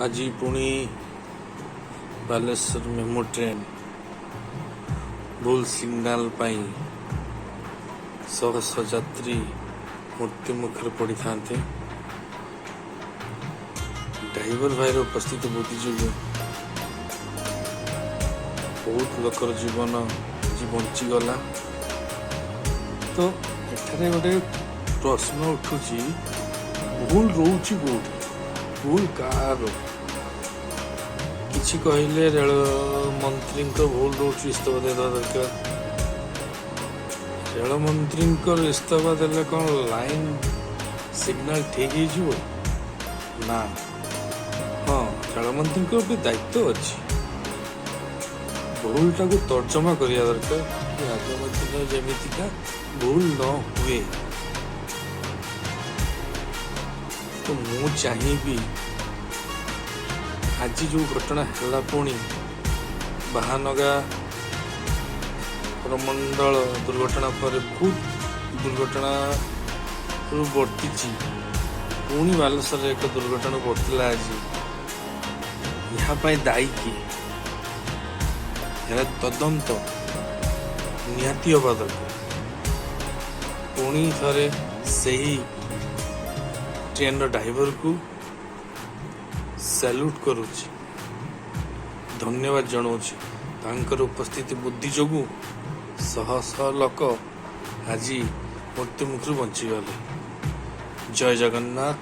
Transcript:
ଆଜି ପୁଣି Balasore MEMU train ଭୁଲ ସିଗ୍ନାଲ ପାଇଁ ଶହ ଶହ ଯାତ୍ରୀ ମୃତ୍ୟୁ ମୁଖରେ ପଡ଼ିଥାନ୍ତେ। ଡ୍ରାଇଭର ଭାଇର ଉପସ୍ଥିତ ବୁଦ୍ଧି ଯୋଗୁଁ ବହୁତ ଲୋକର ଜୀବନ ଆଜି ବଞ୍ଚିଗଲା। ତ ଏଠାରେ ଗୋଟେ ପ୍ରଶ୍ନ ଉଠୁଛି, ଭୁଲ ରହୁଛି କୋଉଠି? ଭୁଲ କାହାର? କିଛି କହିଲେ ରେଳ ମନ୍ତ୍ରୀଙ୍କ ଭୁଲ ରହୁଛି, ଇସ୍ତଫା ଦେବା ଦରକାର। ରେଳ ମନ୍ତ୍ରୀଙ୍କର ଇସ୍ତଫା ଦେଲେ କ'ଣ ଲାଇନ ସିଗ୍ନାଲ ଠିକ ହେଇଯିବ? ନା। ହଁ, ରେଳମନ୍ତ୍ରୀଙ୍କର ବି ଦାୟିତ୍ୱ ଅଛି। ଭୁଲଟାକୁ ତର୍ଜମା କରିବା ଦରକାର କି ଆଗାମୀ ଦିନ ଯେମିତିକା ଭୁଲ ନ ହୁଏ। ତ ମୁଁ ଚାହିଁବି, ଆଜି ଯେଉଁ ଘଟଣା ହେଲା, ପୁଣି ବାହାନଗା କରମଣ୍ଡଳ ଦୁର୍ଘଟଣା ପରେ ବହୁତ ଦୁର୍ଘଟଣାରୁ ବର୍ତ୍ତିଛି, ପୁଣି ବାଲେଶ୍ୱରରେ ଏକ ଦୁର୍ଘଟଣା ଘଟିଲା ଆଜି। ଏହା ପାଇଁ ଦାୟୀ କିଏ? ଏହାର ତଦନ୍ତ ନିହାତି ହେବା ଦରକାର। ପୁଣି ଥରେ ସେହି ଟ୍ରେନର ଡ୍ରାଇଭରକୁ ସାଲ୍ୟୁଟ୍ କରୁଛି, ଧନ୍ୟବାଦ ଜଣାଉଛି। ତାଙ୍କର ଉପସ୍ଥିତି ବୁଦ୍ଧି ଯୋଗୁଁ ଶହ ଶହ ଲୋକ ଆଜି ମୃତ୍ୟୁ ମୁଖରୁ ବଞ୍ଚିଗଲେ। ଜୟ ଜଗନ୍ନାଥ।